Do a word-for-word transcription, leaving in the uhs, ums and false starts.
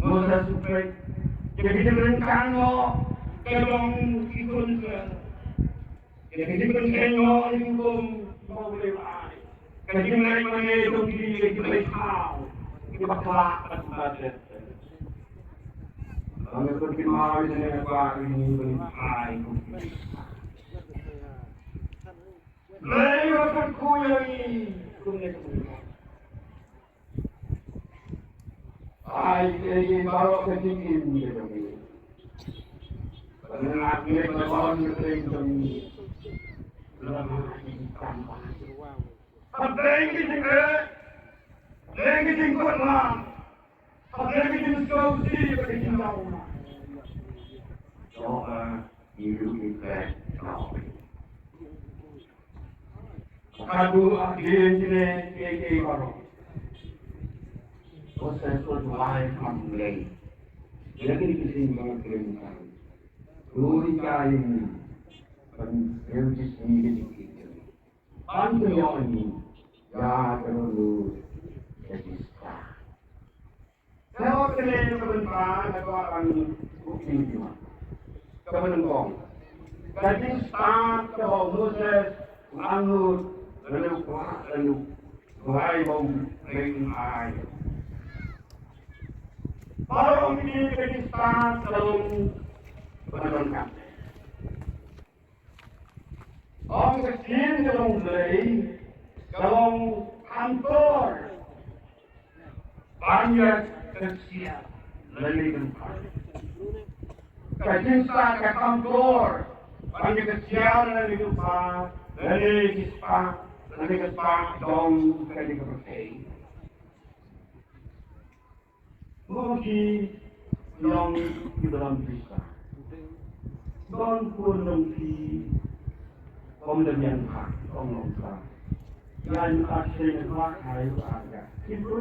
Moses u peit ïa ki jingryngkang noh ka jong ki khun Israel. Ïa ki jingpynkheiñ noh ïa ki hukum ba U Blei u ai. Ka jingleh mane jong ki, ïa ki jingleh thaw, ki bakla bad ki bakla. Ba nga pynkheiñ noh ïa ki, ïa ki jingleh thaw. Blei u kyrkhu ïa ngi kumne kumne. Ai te ïa baroh ka jingim ïa jong ngi. Ba nga ngeit ba baroh ka jingim jong ngi. Lama ki tam ba. Hapdeng ki jingeh, hapdeng ki jingkut lam, hapdeng ki jingsngewsih bad ki jingdaw. Jehobah, you look at God. Ka dei ka jingeh ïa ki baroh. Moses u duwai ha U Blei. Ïa kine ki jingbaroh ki jingkam. Dei ka jingeh ban ïoh jingeh. Ban ïoh jingeh ïa ka lulu ka jingstad. Ka hok kane ka bynta ka kwah ban kynmaw. Kaba nyngkong, ka jingstad kaba u Moses u angnud lane u kwah lane u duwai ba U Blei un ai. Baroh kine ka jingstad ka long kaba nyngkong. Ong ka ktien ka long Blei, ka long kham kor ban ïa ka ksiar lane ka jingpang. Ka jingstad ka kham kor ban ïa ka ksiar lane ka jingpang, lane ka jingspah, lane ka spah jong kane ka pyrthei. Mo ki long ki dalam bisa. Don pun long ki. Kom demian ha, kom long ka. Yan ka sing ha, hai ka. Ki pun